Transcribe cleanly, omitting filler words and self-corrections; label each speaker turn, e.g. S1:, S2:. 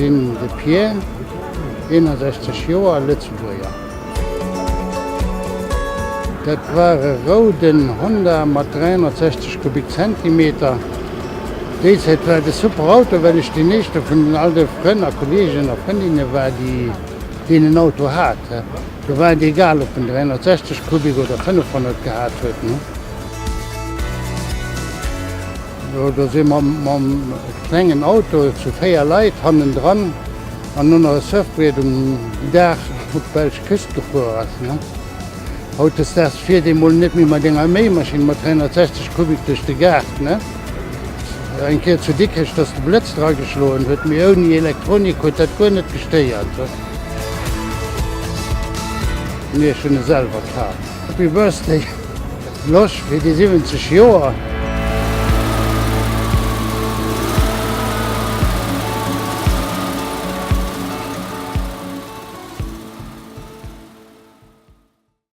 S1: sinn de Pierre, 61 Joer, Lëtzebuerger. Dat war e rouden Honda mat 360 Kubikzentimeter. Déi Zäit war et e super Auto, well ech deen éischte vun all de Frënn a Kolleegen a Frëndinne war, déi deen en Auto hat. Do war et egal, ob en 360 Kubik oder 500 gehat huet. Do si mer mam klengen Auto zu 4 Leit hannendran an ënner e Surfbriet um Daach op d'belsch Küst gefuer ass. Hautdesdaags fiert ee mol net méi mat enger Méimaschinn mat 360 Kubik duerch de Gaart. Eng Kéier zu Dikrech, dass de Blëtz drageschloen huet, mee ouni Elektronik huet dat guer net gestéiert. Nee, ech hunn e selwer kaf. Happy Birthday Losch fir déi 70 Joer!